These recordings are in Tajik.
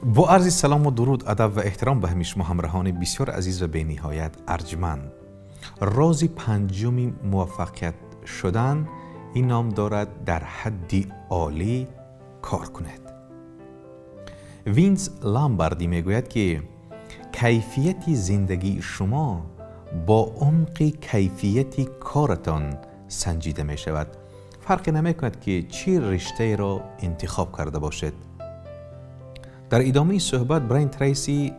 Бо арзи салому дуруд, адаб ва эҳтиром ба ҳамаи шумо ҳамроҳони бисёр азиз ва бениҳоят арҷманд. Рози панҷуми муваффақият шудан ин ном дорад: дар ҳадди олӣ кор кунед. Винс Ламбарди мегӯяд, ки кайфияти зиндагии шумо бо умқи кайфияти коратон санҷида мешавад. Фарқе намекунад, ки чӣ риштаеро интихоб карда бошед. Дар идомаи суҳбат Брайан Трейси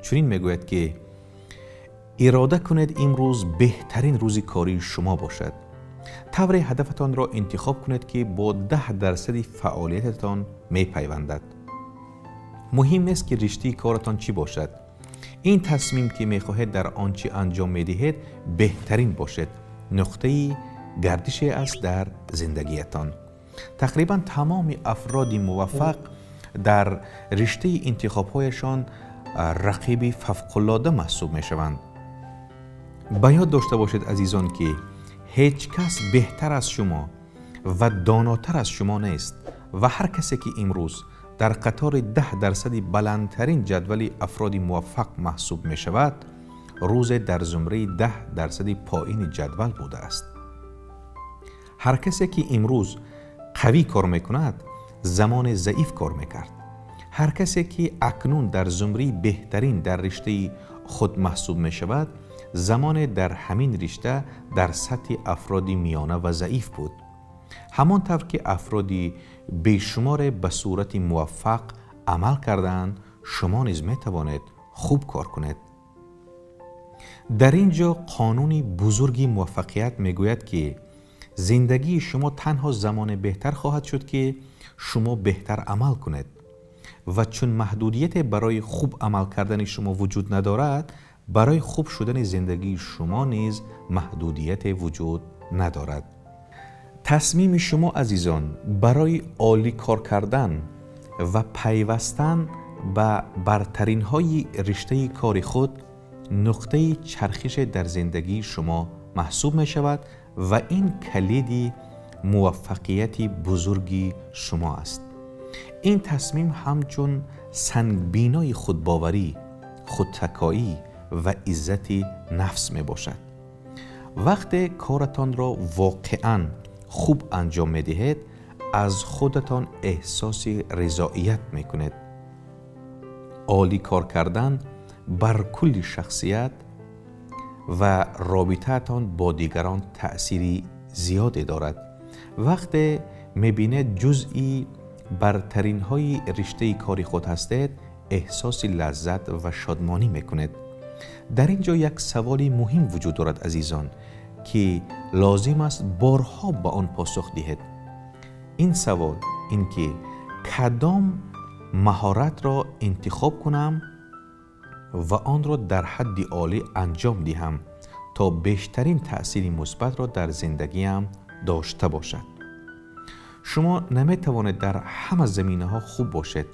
чунин мегӯяд, ки ирода кунед имрӯз беҳтарин рӯзи кории шумо бошад. Тавре ҳадафатонро интихоб кунед, ки бо 10% фаъолиятатон мепайвандад. Муҳим нест, ки риштаи коратон чӣ бошад. Ин тасмим, ки мехоҳед дар он чӣ анҷом медиҳед беҳтарин бошед, нуқтаи гардише аст дар зиндагиятон. Тақрибан тамоми афроди муваффақ дар риштаи интихобҳояшон рақиби фавқулода маҳсуб мешаванд. Ба ёд дошта бошед, азизон, ки ҳеҷ кас беҳтар аз шумо ва донотар аз шумо нест ва ҳар касе, ки имрӯз дар қатори 10% баландтарин ҷадвали афроди муваффақ маҳсуб мешавад, рӯзе дар зумраи 10% поини ҷадвал будааст. Ҳар касе, ки имрӯз қавӣ кор мекунад, замоне заиф кор мекард. Ҳар касе, ки акнун дар зумраи беҳтарин дар риштаи худ маҳсуб мешавад, замоне дар ҳамин ришта дар сатҳи афроди миёна ва заиф буд. Ҳамон тавр ки афроди бешуморе ба сурати муваффақ амал кардаанд, шумо низ метавонед хуб кор кунед. Дар ин ҷо қонуни бузурги муваффақият мегӯяд, ки зиндагии шумо танҳо замоне беҳтар хоҳад шуд, ки шумо беҳтар амал кунед. Ва чун маҳдудияте барои хуб амал кардани шумо вуҷуд надорад, барои хуб шудани зиндагии шумо низ маҳдудияте вуҷуд надорад. Тасмими шумо, азизон, барои олӣ кор кардан ва пайвастан ба бартаринҳои риштаи кори худ нуқтаи чархише дар зиндагии шумо маҳсуб мешавад ва ин калиди муваффақияти бузурги шумо аст. Ин тасмим ҳамчун сангбинои худбоварӣ, худтакоӣ ва иззати нафс мебошад. Вақте коратонро воқеан хуб анҷом медиҳед, аз худатон эҳсоси ризоият мекунед. Олӣ кор кардан бар кулли шахсият ва робитаатон бо дигарон таъсири зиёде дорад. Вақте мебинед ҷузъи бартаринҳои риштаи кори худ ҳастед, эҳсоси лаззат ва шодмонӣ мекунед. Дар ин ҷо як саволи муҳим вуҷуд дорад, азизон, ки лозим аст борҳо ба он посух диҳед. Ин савол ин ки кадом маҳоратро интихоб кунам ва онро дар ҳадди олӣ анҷом диҳам, то бештарин таъсири мусбатро дар зиндагиам дошта бошад. Шумо наметавонед дар ҳама заминаҳо хуб бошед,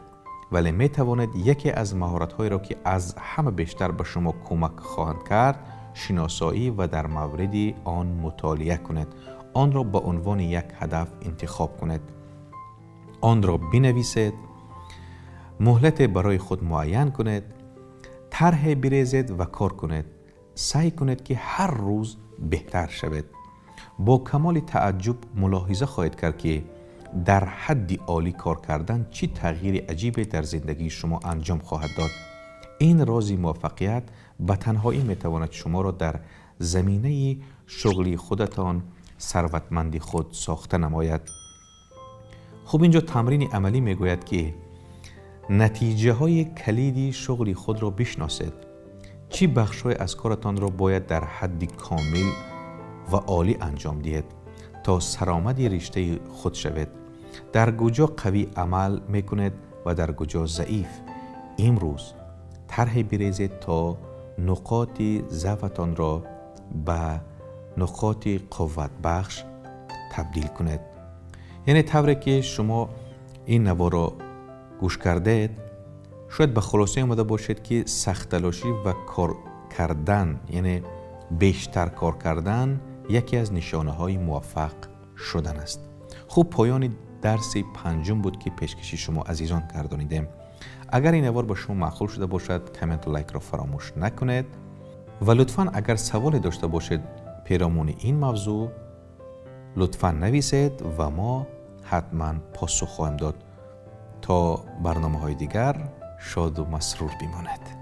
вале метавонед яке аз маҳоратҳоеро, ки аз ҳама бештар ба шумо кӯмак хоҳанд кард, шиносоӣ ва дар мавриди он мутолиа кунед. Онро ба унвони як ҳадаф интихоб кунед. Онро бинависед, муҳлате барои худ муайян кунед, тарҳе бирезед ва кор кунед. Саъй кунед, ки ҳар рӯз беҳтар шавед. Бо камоли тааҷҷуб мулоҳиза хоҳед кард, ки дар ҳадди олӣ кор кардан чӣ тағйири аҷибе дар зиндагии шумо анҷом хоҳад дод. Ин рози муваффақият ба танҳоӣ метавонад шуморо дар заминаи шуғли худатон сарватманди худ сохта намояд. Хуб, инҷо тамрини амалӣ мегӯяд, ки натиҷаҳои калиди шуғли худро бишносед. Чӣ бахшҳое аз коратонро бояд дар ҳадди комил ва олӣ анҷом диҳед, то саромади риштаи худ шавед? Дар куҷо қавӣ амал мекунед ва дар куҷо заиф? Имрӯз тарҳе бирезед, то нуқоти заъфатонро ба нуқоти қувватбахш табдил кунед. Яъне тавре ки шумо ин наворо гӯш кардед, шояд ба хулосае омада бошед, ки сахтталошӣ ва кор кардан, яъне бештар кор кардан, яке аз нишонаҳои муваффақ шудан аст. Хуб, поёни дарси панҷум буд, ки пешкаши шумо азизон гардонидем. Агар ин навор ба шумо маъқул шуда бошад, коммент ва лайкро фаромӯш накунед ва лутфан агар саволе дошта бошед перомуни ин мавзӯъ, лутфан нависед ва мо ҳатман посух хоҳем дод. То барномаҳои дигар шоду масрур бимонед.